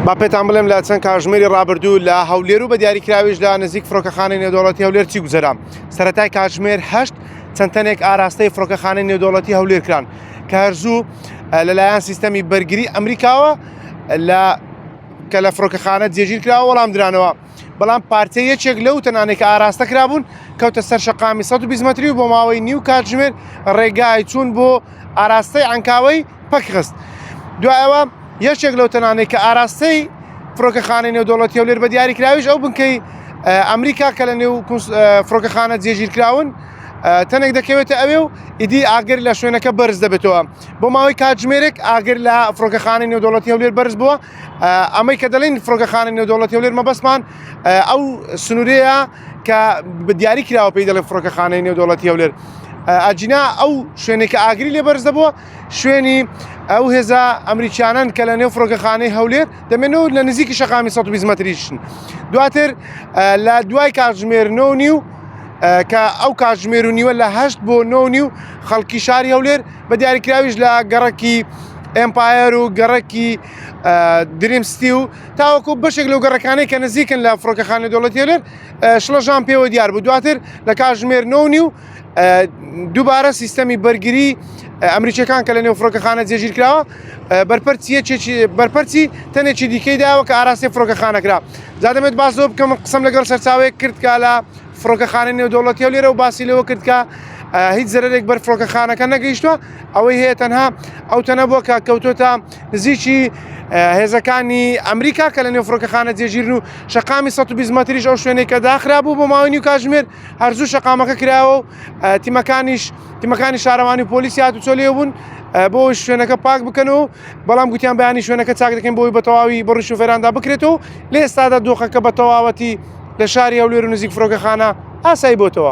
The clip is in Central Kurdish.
با پێتان بڵێم لە چەند کاژمێری ڕابردوو لە هەولێر و بە دیاریکراویش لە نزیک فڕۆکەخانەی نێودەوڵەتی هەولێر چی گوزەرا. سەرەتای کاتژمێر هەشت چەند تەنێک ئاراستەی فڕۆکەخانەی نێودەوڵەتی هەولێر کران کە هەرزوو لەلایەن سیستەمی بەرگری ئەمریکاوە لە کە لە فڕۆکەخانە جێگیر کراوە وەڵام درانەوە. بەڵام پارچە یەکێک لەو تەنانەی کە ئاراستە کرابوون کەوتە سەر شەقامی 120 مەتری و بۆ ماوەی نیو کاتژمێر ڕێگای چوون بۆ ئاراستەی عەنکاوەی پەکخست. دوایەوە یەکێک لەو تەنانەی کە ئاراستەی فڕۆکەخانەی نێودەوڵەتی هەولێر بە دیاریکراویش ئەو بنکەی ئەمریکا کە لە نێو فڕۆکەخانە جێگیرکراون تەنێک دەکەوێتە ئەوێ و ئیدی ئاگر لە شوێنەکە بەرز دەبێتەوە بۆ ماوەی کاتژمێرێک ئاگر لە فڕۆکەخانەی نێودەوڵەتی هەولێر بەرز بووە ئەمەی کە دەڵێن فڕۆکەخانەی نێودەوڵەتی هەولێر مەبەستمان ئەو سنوورەیە کە دیاری کراوە پێی دەڵێن فڕۆکەخانەی نێودەوڵەتی هەولێر ئەجینا ئەو شوێنێک کە ئاگری لێ بەرز دەبووە شوێنی ئەو هێزە ئەمریکیانەن کە لە نێو فڕۆکەخانەی هەولێر دەمێنەوە لە نزیکی شەقامی 120 مەتریشن دواتر لە دوای کاتژمێر نۆ نیو کە ئەو کاتژمێر و نیوە لە هەشت بۆ نۆ نیو خەڵکی شاری هەولێر بە دیاریکراویش لە گەڕەکی ئەمپایەر و گەڕەکی دریم ستی و تاوەکو بەشێک لەو گەڕەکانەی کە نزیکن لە فڕۆکەخانەی دەوڵەتی هەولێر شڵەژان پێوە دیار بوو دواتر لە کاتژمێر نۆ نیو دووبارە سیستەمی بەرگری ئەمریکیەکان کە لە نێو فڕۆکەخانە جێگیر کراوە بەرپەرچی یەکێکی بەرپەرچی تەنێکی دیکەی داوە کە ئاراستەی فڕۆکەخانە کرا جا دەمێت باس لەوە بکەم قسەم لەگەڵ سەرچاوەیەک کرد کە لە فڕۆکەخانەی نێودەوڵەتی هەولێرە و باسی لەوە کرد کە هیچ زەرەرێک بەر فڕۆکەخانەکە نەگەیشتووە ئەوەی هەیە تەنها ئەو تەنە بووە کە کەوتۆتە نزیکی هێزەکانی ئەمریکا کە لە نێو فڕۆکەخانە جێگیرن و شەقامی 120 مەتریش ئەو شوێنێک کە داخرابوو بۆ ماوەی نیو کاتژمێر هەرزوو شەقامەکە کراوە و تیمەکانیش تیمەکانی شارەوانی و پۆلیسی هاتوچۆ لێ بوون بۆ شوێنەکە پاک بکەن و بەڵام گوتیان بەیانی شوێنەکە چاک دەکەن بۆی بە تەواوی بڕی شوفێراندا بکرێت و لە ئێستادا دۆخەکە بە تەواوەتی لە شاری هەولێر و نزیک فڕۆکەخانە ئاسایی بۆتەوە.